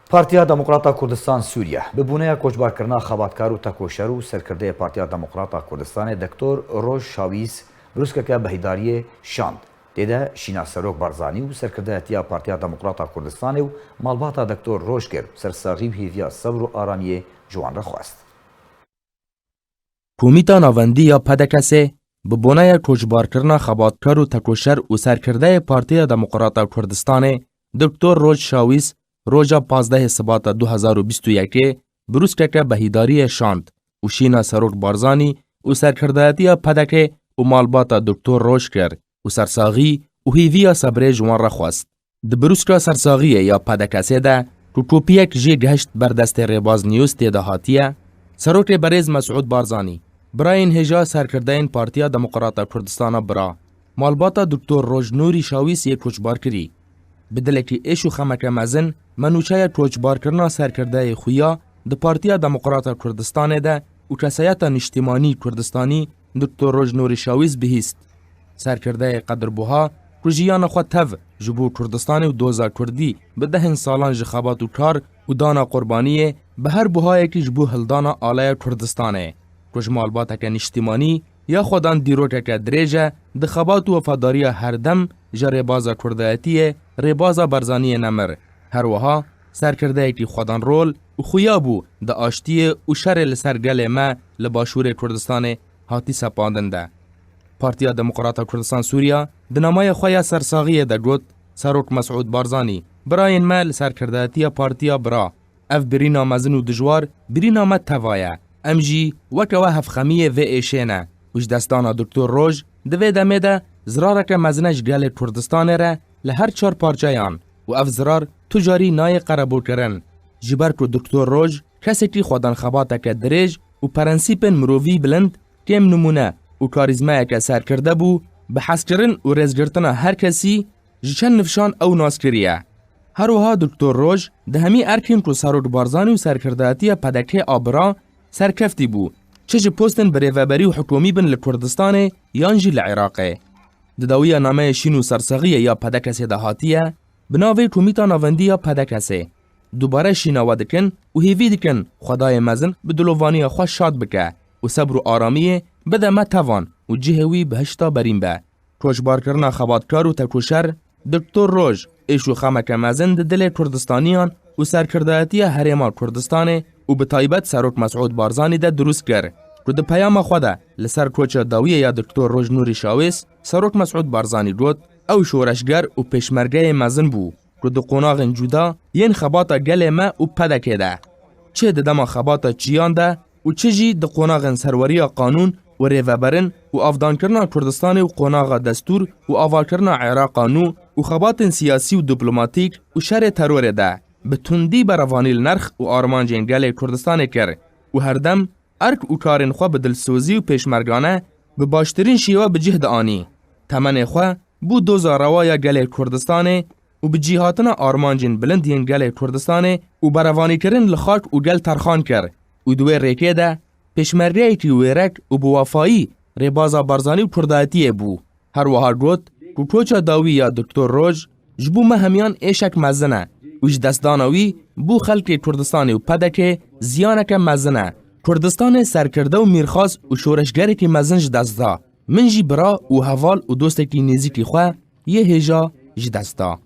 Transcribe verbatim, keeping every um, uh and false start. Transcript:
Partiya Demokrata Kurdistan Sûriye bi boneya koçbarkirina xebatkar û tekoşer û serkirdeyê Partiya Demokrata Kurdistanê Doktor Roj Şawîs brûskeke bihîdariyê şand. Tê de şîna Serok Barzanî û serkirdayetiya Partiya Demokrata Kurdistanê û malbata Doktor Roj kir, sersaxî û hêviya sebr û aramiyê ji wan re xwest. Komîta Navendî ya P D K S'ê bi boneya koçbarkirina xebatkar û tekoşer û serkirdeyê Partiya Demokrata Kurdistanê Doktor Roj Şawîs roja pazdehê Sibata du hezar û bîst û yekê brûskeke bihîdariyê şand û şîna Serok Barzanî û serkirdayetiya P D K'ê û malbata Doktor Roj kir û sersaxî û hêviya sebrê ji wan re xwest. Di brûska sersaxiyê ya P D K S'ê de ku kopiyek jê gihişt ber destê Rêbaz News tê de hatiye, Serokê Berêz Mesûd Barzanî, birayên hêja serkirdeyên Partiya Demokrata Kurdistana bira, malbata Doktor Roj Nûrî Şawîs yê koçbarkirî, bi dilekî êş û xemeke mezin me nûçeya koçbarkirina serkirdeyê xuya di Partiya Demokrata Kurdistanê de û kesayeta niştimanî Kurdistanî Doktor Roj Nûrî Şawîs bihîst. Serkirdeyê qedirbuha ku jiyana xwe tev ji bo Kurdistanê û doza Kurdî bi dehên salan ji xebat û kar û dana qurbaniyê bi her buhayekî ji bo hildana aleya Kurdistanê, ku ji malbateke niştimanî ya xwedan dîrokeke dirêj e, di xebat û wefadariya herdem ji rêbaza kurdayetiyê, rêbaza Barzaniyê nemir. Her wiha serkirdeyekî xwedan rol û xuya bû di aştiyê û şerê li ser gelê me li Başûrê Kurdistanê hatî sepandin de. Partiya Demokrata Kurdistan Sûriya di namaya xwe ya sersaxiyê de got, Serok Mesûd Barzanî, birayên me li serkirdayetiya partiya bira, ev birîna mezin û dijwar birîna me teva ye. Em jî weke we hevxemiyê vê êşê ne û ji destdana Doktor Roj di vê demê de zirareke mezin e ji gelê Kurdistanê re li her çar parçeyan û ev zirar tu carî nayê qerebûkirin. Ji ber ku Doktor Roj kesekî xwedanxebateke dirêj û prensîpên mirovî bilind, kêm nimûne û karîzmayeke serkirde bû, bi hezkirin û rêzgirtina her kesî ji çend nifşan ew nas kiriye. Her wiha Doktor Roj di hemî erkên ku Serok Barzanî û serkirdayetiya P D K'ê a bira serkeftî bû, çi ji postên birêveberî û hikûmî bin li Kurdistanê yan jî li Iraqê. Di dawiya nameyê şîn û sersaxiyê ya P D K S'ê de hatiye, bi navê Komîta Navendî ya P D K S'ê, dubare şîna we dikin û hêvî dikin Xwedayê mezin bi dilovaniya xwe şad bike û sebr û aramiyê bide me tevan û cihê wî bihişta berîn be. Koçbarkirina xebatkar û tekoşer, Doktor Roj, êş û xemeke mezin di dilê Kurdistaniyan û serkirdayetiya Herêma Kurdistanê û bi taybet Serok Mesûd Barzanî de dirûst kir, ku di peyama xwe de li ser koça dawiyê ya Doktor Roj Nûrî Şawês, Serok Mesûd Barzanî got, ew şoreşger û pêşmergeyê mezin bû, ku di qonaxên cuda yên xebata gelê me û P D K'ê de, çi di dema xebata çiyan de û çi jî di qonaxên serweriya qanûn û rêveberin û avdankirina Kurdistanê û qonaxa destûr û avakirina Iraqa nû û xebatên siyasî û diplomatîk û şerê terorê de bi tundî berevanî li nerx û armancên gelê Kurdistanê kir û herdem erk û karên xwe bi dilsozî û pêşmergane bi baştirîn şêwe bi cih dianî. Temenê xwe bû doza rewa ya gelê Kurdistanê û bi cîhatina armancên bilind yên gelê Kurdistanê û berevanîkirin li xak û gel terxan kir û di wê rêkê de pêşmergeyekî wêrek û bi wefayî rêbaza Barzanî û kurdayetiyê bû. Her wiha got ku koça dawî ya Doktor Roj ji bo me hemiyan êşek mezin e û ji destdana wî bo xelkê Kurdistanê û P D K'ê ziyaneke mezin e. Kurdistanê serkirde û mîrxas û şoreşgerekî mezin ji dest da. Min jî bira û heval û dostekî nêzîkî xwe yê hêja ji dest da.